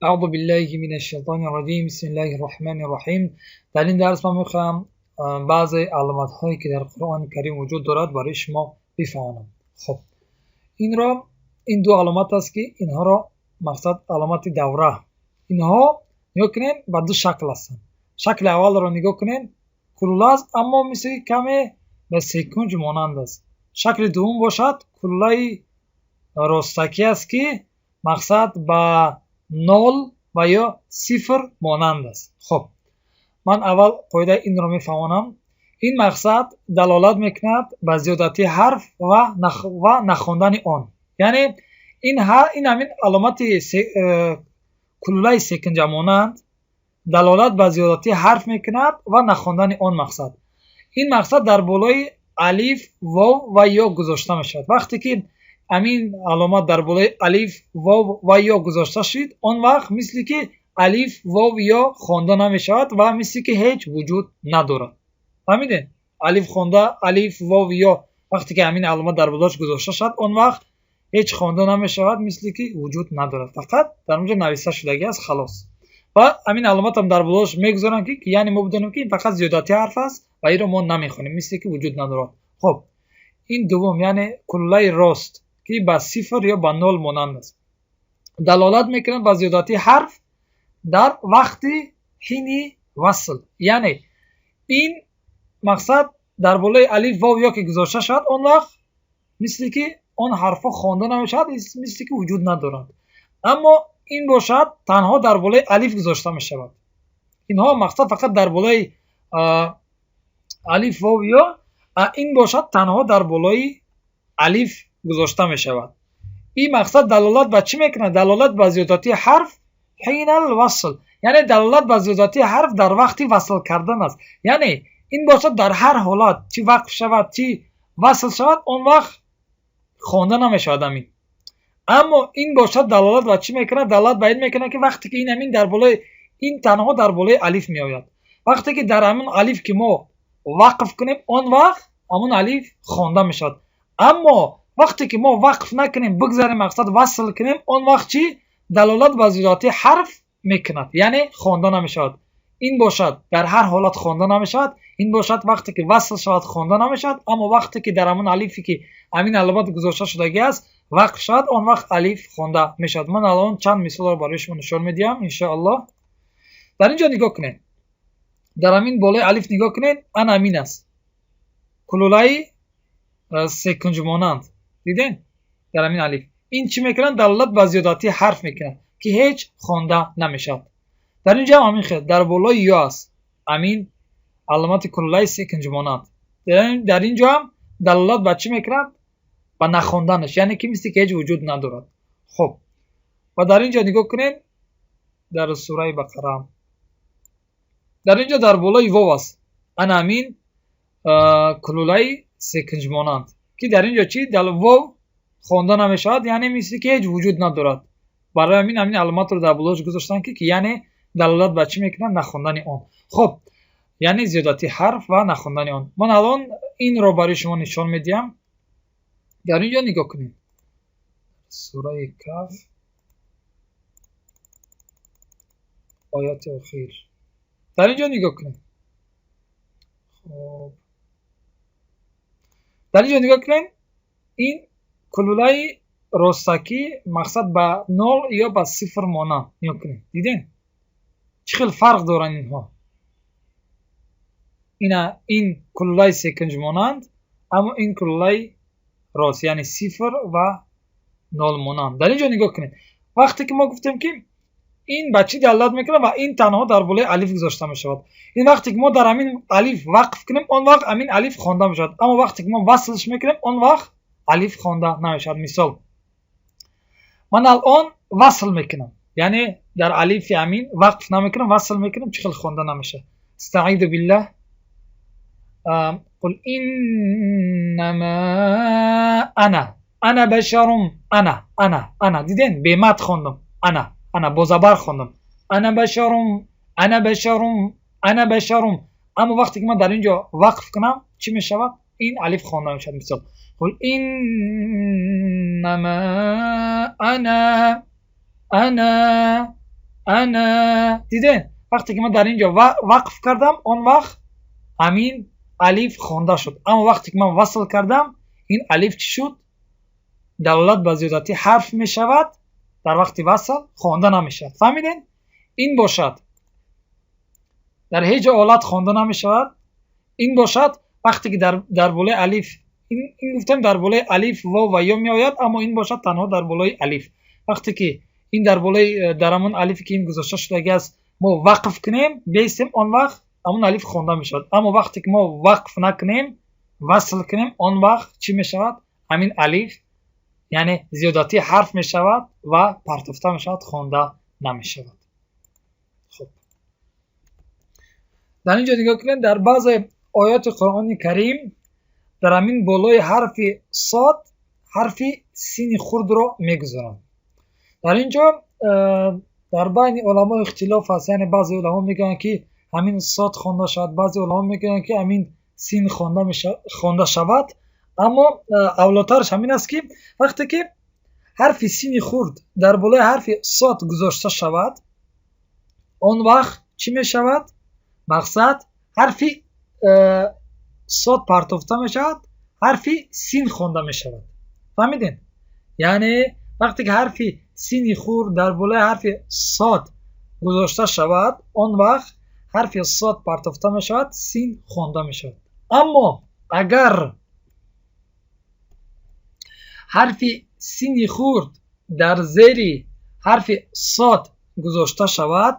اعوذ بالله من الشیطان الرجیم. بسم الله الرحمن الرحیم. در این درس من میخوام بعضی علامت هایی که در قرآن کریم وجود دارد برای شما بفهمانم. خب این را این دو علامت است که اینها را مقصد علامت دوره، اینها نگاه کنین به دو شکل هستند. شکل اول را نگاه کنین کلوله است، اما مثل کمی به سیکنج مانند است. شکل دوم باشد کلوله راستکی است که مقصد به نول و یا صفر مانند است. خب من اول قاعده این را میفهمانم. این مقصد دلالت میکند به زیادتی حرف و نخواندن آن، یعنی این همین علامت کلوله سکنجه مانند دلالت به زیادتی حرف میکند و نخواندن آن مقصد. این مقصد در بالای الف، واو و یا گذاشته میشود. وقتی که همین علامت در بالای الف، واو و یا گذاشته شد، آن وقت مثل که الف، واو، یا خوانده نمیشود و مثل که هیچ وجود ندارد. فهمیدین؟ الف خوانده، الف، واو، یا وقتی که همین علامت در بالاش گذاشته شد، آن وقت هیچ خوانده نمیشود، مثل که وجود ندارد، فقط در اونجا نوشته شدگی است، خلاص. و همین علامت هم در بالاش میگذارن که یعنی ما بدونیم که این فقط زیادتی حرف است و این رو ما نمیخونیم، مثل که وجود ندارد. خب این دوم یعنی کلوله راست که به صفر یا به نول مانند است، دلالت میکنه به زیادتی حرف در وقت حین وصل. یعنی این مقصد در بالای الف، واو، یا که گذاشته شد، آن وقت مثل که آن حرفا خوانده نمیشد، مثل که وجود ندارند. اما این باشد تنها در بالای الف گذاشته می شود. اینها مقصد فقط در بالای الف، واو، یا، این باشد تنها در بالای الف گذاشته می شود. این مقصد دلالت به چی میکنه؟ دلالت به زیادتی حرف حین الوصل، یعنی دلالت به زیادتی حرف در وقتی وصل کردن است. یعنی این باشد در هر حالت، چی وقف شود چی وصل شود، آن وقت خوانده نمیشود همین. اما این باشد دلالت به چی میکنه؟ دلالت به این میکنه که وقتی که این همین در بالای این تنها در بالای الف میآید، وقتی که در همین الف که ما وقف کنیم، آن وقت همون الف خوانده میشود. اما وقتی که ما وقف نکنیم، بگذاریم مقصد وصل کنیم، آن وقت چی؟ دلالت به زیادتی حرف میکند، یعنی خوانده نمیشود. این باشد در هر حالت خوانده نمیشود. این باشد وقتی که وصل شود خوانده نمیشود، اما وقتی که در همون الفی که همین علامت گذاشته شدگی است وقف شود، آن وقت الف خوانده میشود. من الان چند مثال را برای شما نشان میدیم ان شاء الله. در اینجا نگاه کنید، در همین بالای الف نگاه کنید، ان همین است، کلوله سکنج مانند، دیدین؟ در همین الف این چی میکنن؟ دلالت به زیادتی حرف میکنن که هیچ خوانده نمیشود. در اینجا هم همین خیلی در بالای یا است، همین علامت کلوله سکنج مانند. در اینجا هم دلالت به چی میکنند؟ به نخواندنش، یعنی که مثل که هیچ وجود ندارد. خب و در اینجا نگاه کنین، در سوره بقره در اینجا در بالای واو است، ان همین کلوله سکنج مانند که در اینجا چی؟ در واو خوانده نمیشود، یعنی مثل که هیچ وجود ندارد. برای همین همین علامت رو در بالاش گذاشتن که یعنی دلالت به چی میکنن؟ نخواندن آن. خب یعنی زیادتی حرف و نخواندن آن. من الان این رو برای شما نشان میدیم. در اینجا نگاه کنید، سوره کهف آیات اخیر، در اینجا نگاه کنید. خب در اینجا نگاه کنید، این کلوله راستکی مقصد به نول یا به صفر مانند. نگاه کنید، دیدین چه خیلی فرق دارن اینها؟ این کلوله سکنج مانند، اما این کلوله راست، یعنی صفر و نول مانند. در اینجا نگاه کنید، وقتی که ما گفتیم که این به چی دلالت میکنه و این تنها در بالای الف گذاشته میشود، این وقتی که ما در همین الف وقف کنیم، آن وقت همین الف خوانده میشود. اما وقتی که ما وصلش میکنیم، آن وقت الف خوانده نمیشود. مثال من الان وصل میکنم، یعنی در الف همین وقف نمیکنم، وصل میکنم، چه خیلی خوانده نمیشه. استعیذ بالله، قل انما انا، انا بشر، انا انا انا، دیدین به مد خواندم، انا انا با زبر خواندم، انا بشر، انا بشر، انا بشر. اما وقتی که من در اینجا وقف کنم چی میشود؟ این الف خوانده میشود. مثال قل انما انا، انا Ана дидем, вақте ки ман дар ин ҷо вақф кардам, он вақт ҳамин алиф хонда шуд. Аммо вақте ки ман васл кардам, ин алиф чӣ шуд? Далолат ба зиёдатӣ ҳарф мешавад, дар вақти васл хонда намешавад. Фаҳмидем? Ин бошад, дар ҳеҷ ҳолат хонда намешавад. Ин бошад, вақте ки дар болои алиф, ин гуфтем, дар болои алиф, вов ва ё меояд, аммо ин бошад, танҳо дар болои алиф. Вақте ки ин дар болои, дар ҳамон алифе ки ин гузошта шудагӣ аст, мо вақф кунем, бестем, он вақт ҳамон алиф хонда мешавад. Аммо вақте ки мо вақф накунем, васл кунем, он вақт чӣ мешавад? Ҳамин алиф, яъне зиёдатӣ ҳарф мешавад ва партофта мешавад, хонда намешавад. Хуб, дар ин ҷо нигоҳ кунед, дар баъзе оёти Қуръони Карим дар ҳамин болои ҳарфи сод ҳарфи сини хурдро мегузоранд. Дар ин ҷо дар байни уламо ихтилоф аст, яъне баъзе уламо мегӯянд, ки ҳамин сод хонда шавад, баъзе уламо мегӯянд, ки ҳамин син хонда шавад. Аммо авлотараш ҳамин аст, ки вақте ки ҳарфи сини хурд дар болои ҳарфи сод гузошта шавад, он вақт чӣ мешавад? Мақсад, ҳарфи сод партофта мешавад, ҳарфи син хонда мешавад. Фаҳмидем? Яъне вақте ки ҳарфи сини хурд дар болои ҳарфи сод гузошта шавад, он вақт ҳарфи сод партофта мешавад, син хонда мешавад. Аммо агар ҳарфи сини хурд дар зери ҳарфи сод гузошта шавад,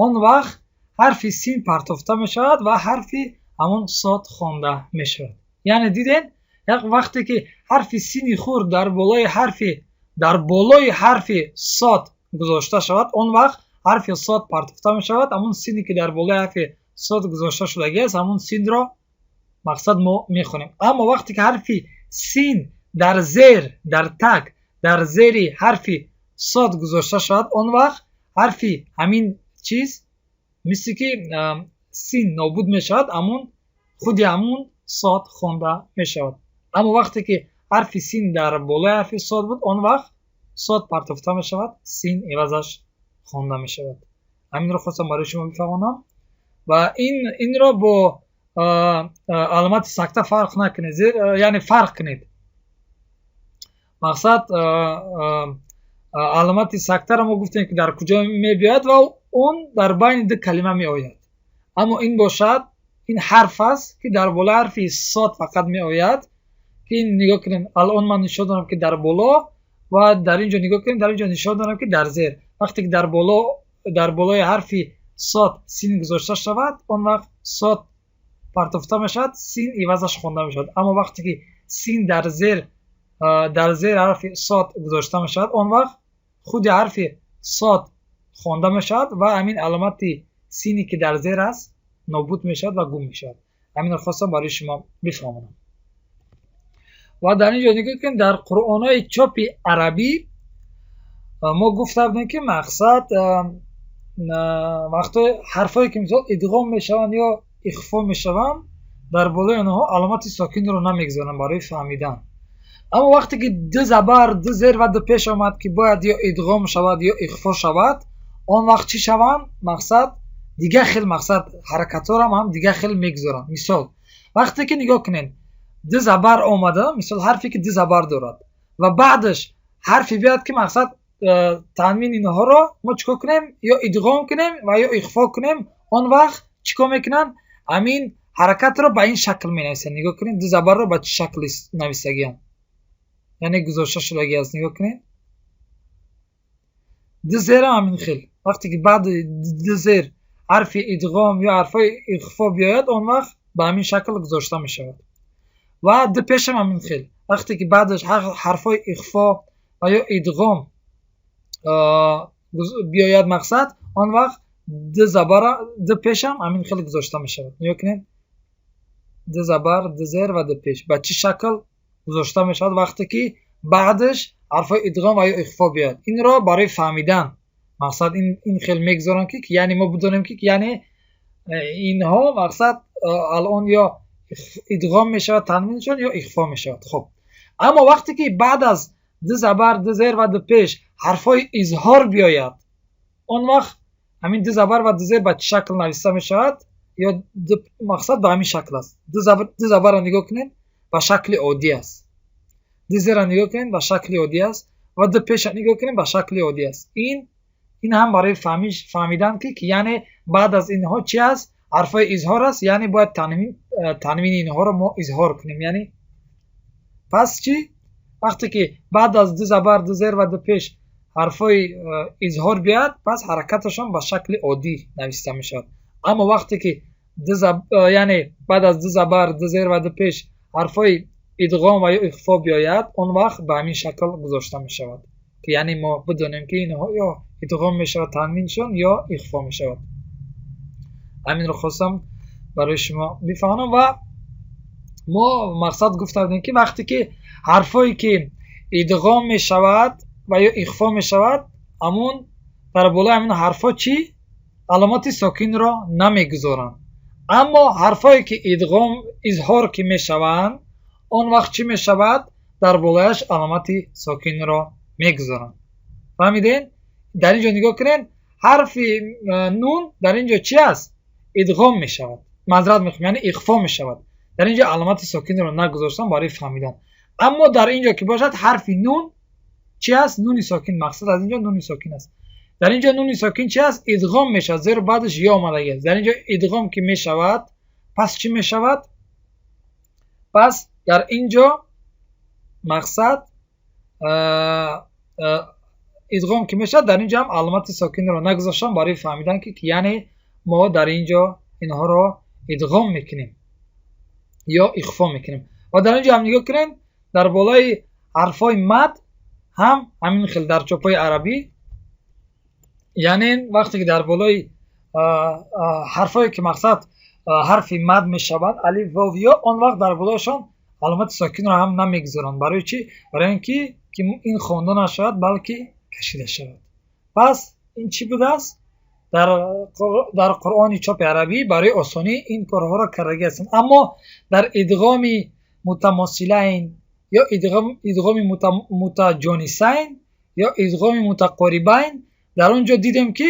он вақт ҳарфи син партофта мешавад ва ҳарфи ҳамон сод хонда мешавад. Яъне дидем, як вақте ки ҳарфи сини хурд дар болои ҳарфи сод гузошта шавад, он вақт ҳарфи сод партофта мешавад. Ҳамон сине ки дар болои ҳарфи сод гузошта шудагӣ аст, ҳамон синро, мақсад, мо мехонем. Аммо вақте ки ҳарфи син дар зер, дар таг, дар зери ҳарфи сод гузошта шавад, он вақт ҳарфи ҳамин чиз, мисли ки син нобуд мешавад, ҳамон худи ҳамун сод хонда мешавад. Аммо вақте ки ҳарфи син дар болои ҳарфи сод буд, он вақт сод партофта мешавад, син ивазаш хонда мешавад. Ҳаминро хостам барои шумо бифаҳмонам ва инро бо аломати сакта фарқ накунед, яъне фарқ кунед. Мақсад, аломати сактаро мо гуфтем, ки дар куҷо мебиёяд ва он дар байни ду калима меояд. Аммо ин бошад, ин ҳарф аст, ки дар болои ҳарфи сод фақат меояд, ки нигоҳ кунем, алон ман нишон дорам, ки дар боло, ва дар ин ҷо нигоҳ кунем, дар ин ҷо нишон дорам, ки дар зер. Вақте ки дар болои ҳарфи сод син гузошта шавад, он вақт сод партофта мешавад, син ивазаш хонда мешавад. Аммо вақте ки син дар зери ҳарфи сод гузошта мешавад, он вақт худи ҳарфи сод хонда мешавад ва ҳамин аломати сине, ки дар зер аст, нобуд мешавад ва гум мешавад. Ҳаминро хостам барои шумо бифаҳмонам. Ва дар ин ҷо нигоҳ кунед, дар қуръонҳои чопи арабӣ мо гуфта будем, ки мақсад, вақто ҳарфҳое ки, мисол, идғом мешаванд ё ихфо мешаванд, дар болои онҳо аломати сокинро намегузоранд барои фаҳмидан. Аммо вақте ки ду забар, ду зер ва ду пеш омад, ки бояд ё идғом шавад, ё ихфо шавад, он вақт чӣ шаванд? Мақсад, дигар хел, мақсад, ҳаракатҳоро ҳам дигар хел мегузоранд. Мисол, вақте ки нигоҳ кунед, ду забар омада, мисол, ҳарфе ки ду забар дорад ва баъдаш ҳарфе биёяд, ки, мақсад, танвин инҳоро мо чӣ кор кунем? Ё идғом кунем ва ё ихфо кунем. Он вақт чӣ кор мекунанд? Ҳамин ҳаракатро ба ин шакл менависанд. Нигоҳ кунед, ду забарро ба чӣ шакл нависагианд, яъне гузошта шудагӣ аст. Нигоҳ кунед, ду зерам ҳамин хел. Вақте ки баъди ду зер ҳарфи идғом ё ҳарфҳои ихфо биёяд, он вақт ба ҳамин шакл гузошта мешавад. Ва ду пешам ҳамин хел. Вақте ки баъдаш ҳарфҳои ихфо ва ё идғом биёяд, мақсад, он вақт ду забара, ду пешам ҳамин хел гузошта мешавад. Нигоҳ кунед, ду забар, ду зер ва ду пеш ба чӣ шакл гузошта мешавад, вақте ки баъдаш ҳарфҳои идғом ва ё ихфо биёяд. Инро барои фаҳмидан, мақсад, ин хел мегузорам, ки яъне мо бидонем, ки яъне инҳо, мақсад, алон ё идғом мешавад танвиншон, ё ихфо мешавад. Хуб, аммо вақте ки баъд аз ду забар, ду зер ва ду пеш ҳарфҳои изҳор биёяд, он вақт Ҳамин ду забар ва ду зер ба чӣ шакл нависта мешавад ё мақсад ба ҳамин шакл аст. Ду забарро нигоҳ кунед, ба шакли оддӣ аст, ду зерро нигоҳ кунед, ба шакли оддӣ аст ва ду пеша нигоҳ кунед, ба шакли оддӣ аст. Ин ҳам барои фаҳмидан, ки яъне баъд аз инҳо чи аст? Ҳарфҳои изҳор аст, яъне бояд танвини инҳоро мо изҳор кунем. Яъне пас чӣ? Вақте ки баъд аз ду забар, ду зер ва ду пеш ҳарфҳои изҳор биёяд, пас ҳаракаташон ба шакли оддӣ нависта мешавад. Аммо вақте ки яъне баъд аз ду забар, ду зер ва ду пеш ҳарфҳои идғом ва ё ихфо биёяд, он вақт ба ҳамин шакл гузошта мешавад, ки яъне мо бидонем, ки инҳо ё идғом мешавад танвиншон, ё ихфо мешавад. Ҳаминро хостам барои шумо бифаҳмонам. Ва мо мақсад гуфта будем, ки вақте ки ҳарфҳое ки идғом мешавад ва ё ихфо мешавад, ҳамун дар болои ҳамин ҳарфҳо чӣ? Аломати сокинро намегузоранд. Аммо ҳарфҳое ки идғом, изҳор ки мешаванд, он вақт чӣ мешавад? Дар болояш аломати сокинро мегузоранд. Фаҳмидем? Дар ин ҷо нигоҳ кунед, ҳарфи нун дар ин ҷо чӣ аст? Идғом мешавад, маъзарат мехоҳам, яъне ихфо мешавад. Дар ин ҷо аломати сокинро нагузоштам барои фаҳмидан. Аммо дар ин ҷо ки бошад, ҳарфи нун чӣ аст? Нуни сокин, мақсад аз ин ҷо нуни сокин аст. Дар ин ҷо нуни сокин чӣ аст? Идғом мешавад, зеро баъдаш ё омадагӣ аст. Дар ин ҷо идғом ки мешавад, пас чӣ мешавад? Пас дар ин ҷо мақсад идғом ки мешавад, дар ин ҷо ҳам аломати сокинро нагузоштам барои фаҳмидан, ки яъне мо дар ин ҷо инҳоро идғом мекунем ё ихфо мекунем. Ва дар ин ҷо ҳам нигоҳ кунед, дар болои ҳарфҳои мад ҳам ҳамин хел дар чопҳои арабӣ, яъне вақте ки дар болои ҳарфҳое ки мақсад ҳарфи мад мешаванд, алиф, вов, ё, он вақт дар болояшон аломати сокинро ҳам намегузоранд. Барои чӣ? Барои ин ки ин хонда нашавад, балки кашида шавад. Пас ин чӣ будааст? Дар Қуръони чопи арабӣ барои осонӣ ин корҳоро кардагӣ ҳастанд. Аммо дар идғоми мутамосилайн ё идғоми мутаҷонисайн ё идғоми мутақорибайн, дар он ҷо дидем, ки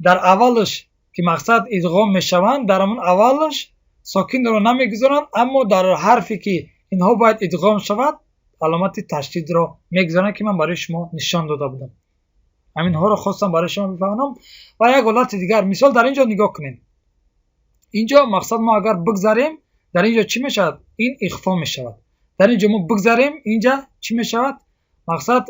дар аввалаш ки мақсад идғом мешаванд, дар ҳамон аввалаш сокинро намегузоранд, аммо дар ҳарфе ки инҳо бояд идғом шавад, аломати ташдидро мегузоранд, ки ман барои шумо нишон дода будам. Ҳаминҳоро хостам барои шумо бифаҳмонам. Ва як ҳолати дигар, мисол, дар ин ҷо нигоҳ кунед. Ин ҷо мақсад мо агар бигзарем, дар ин ҷо чӣ мешавад? Ин ихфо мешавад. Дар ин ҷо мо бигзарем, инҷа чӣ мешавад? Мақсад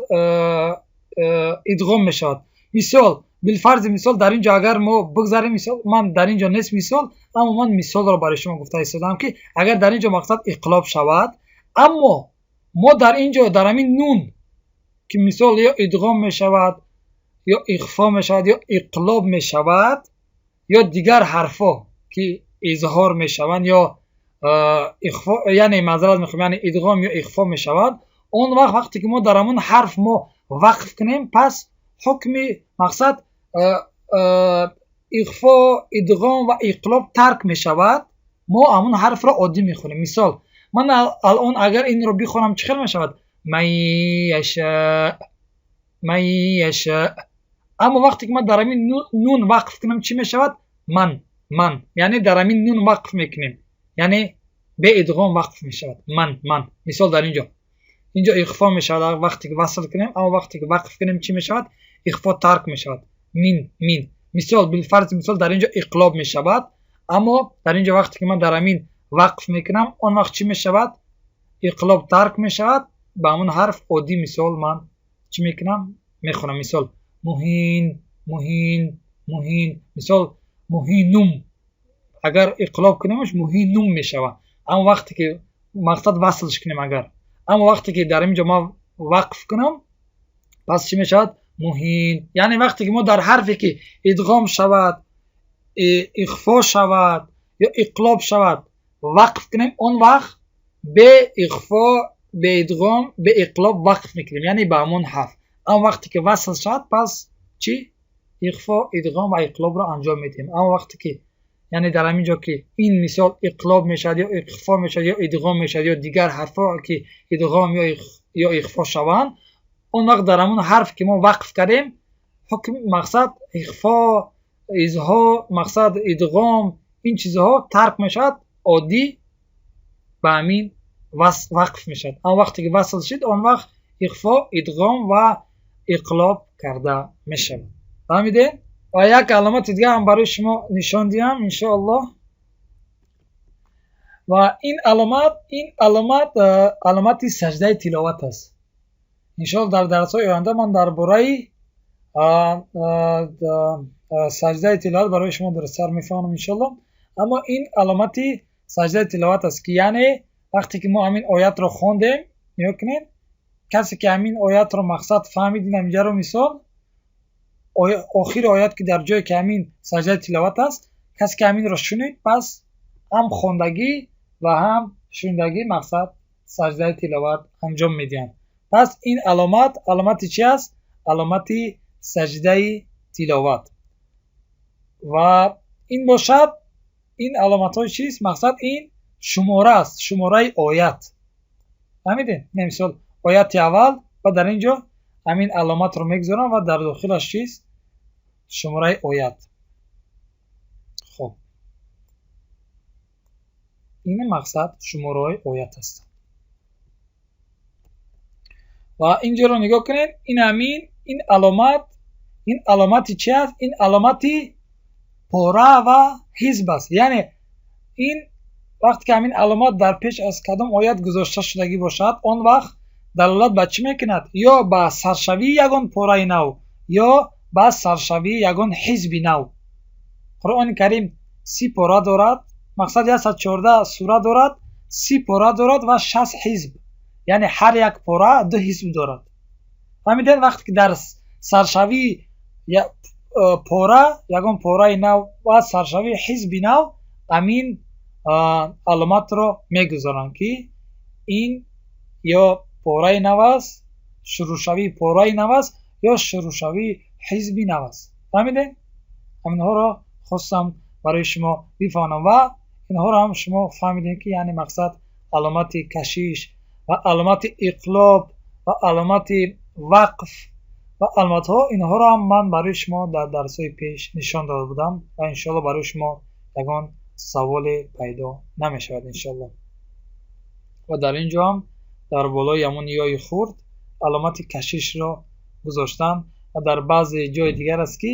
идғом мешавад. Мисол, билфарзи мисол, дар ин ҷо агар мо бигзарем, мисол, ман дар ин ҷо нест мисол, аммо ман мисолро барои шумо гуфта истодам, ки агар дар ин ҷо мақсад иқлоб шавад, аммо мо дар ин ҷо дар ҳамин нун ки мисол ё идғом мешавад, ё ихфо мешавад, ё иқлоб мешавад, ё дигар ҳарфҳо ки изҳор мешаванд ё ихфо, яъне маъзарат мехоҳам, яъне идғом ё ихфо мешавад, он вақт вақте ки мо дар ҳамон ҳарф мо вақф кунем, пас ҳукми мақсад ихфо, идғом ва иқлоб тарк мешавад, мо ҳамон ҳарфро оддӣ мехонем. Мисол, ман алон агар инро бихонам, чӣ хел мешавад? Ман яша, ман яша. Аммо вақте ки ман дар ҳамин нун вақф кунам, чӣ мешавад? Ман, ман. Яъне дар ҳамин нун вақф мекунем, яъне бе идғом вақф мешавад, ман, ман. Мисол, дар инҷо, инҷо ихфо мешавад вақте ки васл кунем, аммо вақте ки вақф кунем, чӣ мешавад? Ихфо тарк мешавад, мин, мин. Мисол, билфарзи мисол, дар инҷо иқлоб мешавад, аммо дар инҷо вақте ки ман дар ҳамин вақф мекунам, он вақт чӣ мешавад? Иқлоб тарк мешавад, ба ҳамон ҳарф оддӣ мисол ман чӣ мекунам? Мехонам. Мисол, муҳин, муҳин, муҳин. Мисол, муҳинум, агар иқлоб кунемаш, муҳинум мешавад. Аммо вақте ки мақсад васлш кунем агар, аммо вақте ки дар инҷо ман вақф кунам, пас чӣ мешавад? Муҳин. Яъне вақте ки мо дар ҳарфе ки идғом шавад, ихфо шавад ё иқлоб шавад, вақф кунем, он вақт бе ихфо, бе идғом, бе иқлоб вақф мекунем, яъне ба ҳамон ҳарф. Аммо вақте ки васл шавад, пас чӣ? Ихфо, идғом ва иқлобро анҷом медиҳем. Аммо вақте ки яъне дар ҳамин ҷо ки ин мисол иқлоб мешавад ё ихфо мешавад ё идғом мешавад ё дигар ҳарфҳо ки идғом ё ихфо шаванд, он вақт дар ҳамон ҳарф ки мо вақф кардем, ҳукм мақсад ихфо, изҳор, мақсад идғом, ин чизҳо тарк мешавад, оддӣ ба ҳамин вақф мешавад. Аммо вақте ки васл шид, он вақт ихфо, идғом ва иқлоб карда мешавад. Фаҳмидед? Ва як аломати дига ҳам барои шумо нишон диҳам, иншоаллоҳ. Ва ин аломат аломати саҷдаи тиловат аст. Иншоаллоҳ, дар дарсҳои оянда ман дар бораи саҷдаи тиловат барои шумо дурусттар мефаҳмам, иншоаллоҳ. Аммо ин аломати саҷдаи тиловат аст, ки яъне вақте ки мо ҳамин оятро хондем, нигоҳ кунед, касе ки ҳамин оятро, мақсад, фаҳмид, ин ҳаминҷаро, мисол, охири оят, ки дар ҷое ки ҳамин саҷдаи тиловат аст, касе ки ҳаминро шунид, пас ҳам хондагӣ ва ҳам шунидагӣ, мақсад, саҷдаи тиловат анҷом медиҳанд. Пас ин аломат аломати чи аст? Аломати саҷдаи тиловат. Ва ин бошад, ин аломатҳои чист? Мақсад, ин шумора аст, шумораи оят. Фаҳмидед? Мисол, ояти аввал, ва дар ин ҷо ҳамин аломатро мегузорам ва дар дохилаш чист? Шумораи оят. Хуб, ин, мақсад, шумораҳои оят ҳастанд. Ва инҷоро нигоҳ кунед, ин ҳамин ин аломат, ин аломати чи аст? Ин аломати пора ва ҳизб аст. Яъне ин вақте ки ҳамин аломат дар пеш аз кадом оят гузошта шудагӣ бошад, он вақт далолат ба чӣ мекунад? Ё ба саршавии ягон пораи нав, ё ба саршавии ягон ҳизби нав. Қуръони Карим 30 пора дорад, мақсад, 114 сура дорад, 30 пора дорад ва 60 ҳизб, яъне ҳар як пора ду ҳизб дорад. Фаҳмидед? Вақте ки дар саршавии пора, ягон пораи нав ва саршавии ҳизби нав ҳамин аломатро мегузоранд, ки ин ё пораи нав аст, шурӯъшавии пораи нав аст, ё шурӯъшавии ҳизби нав аст. Фаҳмидед? Ҳаминҳоро хостам барои шумо бифаҳмонам ва инҳоро ҳам шумо фаҳмидем, ки яъне, мақсад, аломати кашиш ва аломати иқлоб ва аломати вақф ва аломатҳо, инҳоро ҳам ман барои шумо дар дарсҳои пеш нишон дода будам ва иншоалло барои шумо ягон саволе пайдо намешавад, иншоалло. Ва дар ин ҷо ҳам дар болои ҳамон ёи хурд аломати кашишро гузоштам ва дар баъзе ҷои дигар аст, ки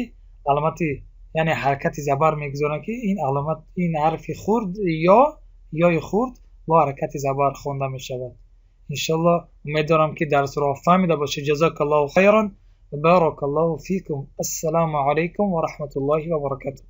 аломати, яъне ҳаракати забар мегузоранд, ки ин аломат, ин ҳарфи хурд ё ёи хурд бо ҳаракати забар хонда мешавад. Иншоалло, умед дорам, ки дарсро фаҳмида бошед. Ҷазакаллоҳу хайран, баракаллоҳу фикум. Ассалому алайкум ва раҳматуллоҳи ва баракатуҳ.